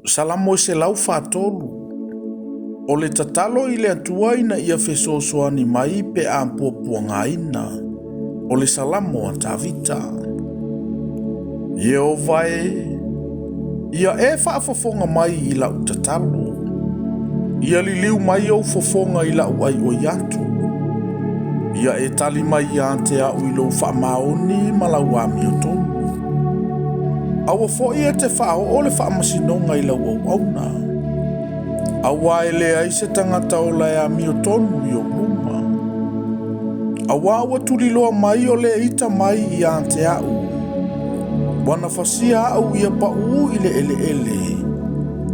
Salamo e 143. O le tatalo i le Atua ina ia fesoasoani mai pe a puapuagaina. O le Salamo a Tavita. Ieova e, ia e faafofoga mai i lau tatalo. Ia liliu mai ou fofoga i lau aioi atu. Ia e tali mai ia te au i lou faamaoni ma lau amiotonu. Aua foi e te faaoo le faamasinoga i lau auauna. Aua e leai se tagata ola e amiotonu i ou luma. Aua ua tuliloa mai o le ita mai ia te au. Ua na fasia au ia paū i le eleele.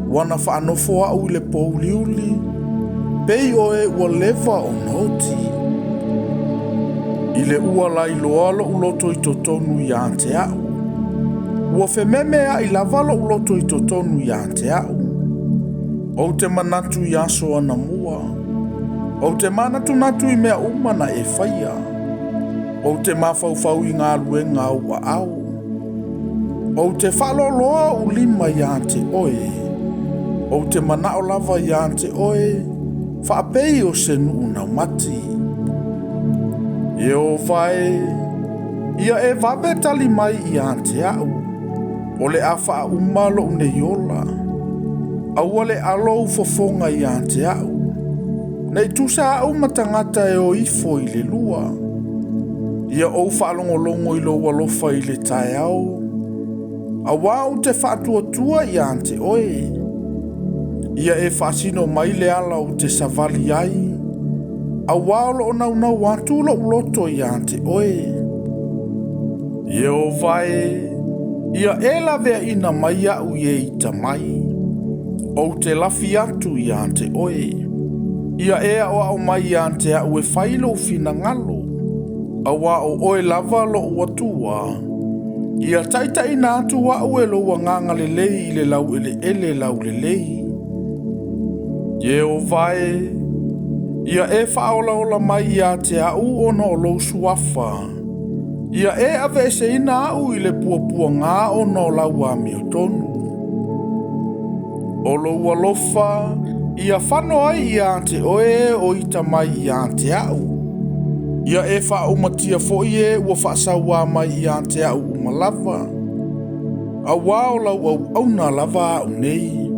Ua na faanofo au i le pōuliuli, pei o e ua leva ona oti. I le ua lailoa loʻu loto i totonu ia te au. Ua fememeaʻi lava loʻu loto i totonu ia te au. Ou te manatu i aso anamua. Ou te manatunatu i mea uma na e faia. Ou te mafaufau i galuega a ou aao. Ou te faaloaloa ou lima iā te oe. Ou te manao lava iā te oe, faapei o se nuu naumati. Ieova e, ia e vave tali mai iā te au, o le a faauma lou nei ola. Aua le alo ou fofoga iā te au. Nei tusa au ma tagata e o ifo i le lua. Ia ou faalogologo i lou alofa i le taeao, aua ou te faatuatua ia te oe. Ia e faasino mai le ala ou te savali ai, aua o loo naunau atu lou loto ia te oe. Ieova e, ia e laveaina mai aʻu i e ita mai. Ou te lafi atu ia te oe. Ia e aʻoaʻo mai ia te aʻu e fai lou finagalo, aua o oe lava loʻu Atua. Ia taitaina atu aʻu e lou agaga lelei i le laueleele laulelei. Ieova e, ia e faaolaola mai ia te aʻu ona o lou suafa. Ia e aveeseina aʻu i le puapuaga ona o lau amiotonu. O lou alofa, ia fano ai ia te oe o ita mai ia te aʻu. Ia e faaumatia foi e ua faasauā mai ia te aʻu uma lava. Aua o lau auauna lava aʻu nei.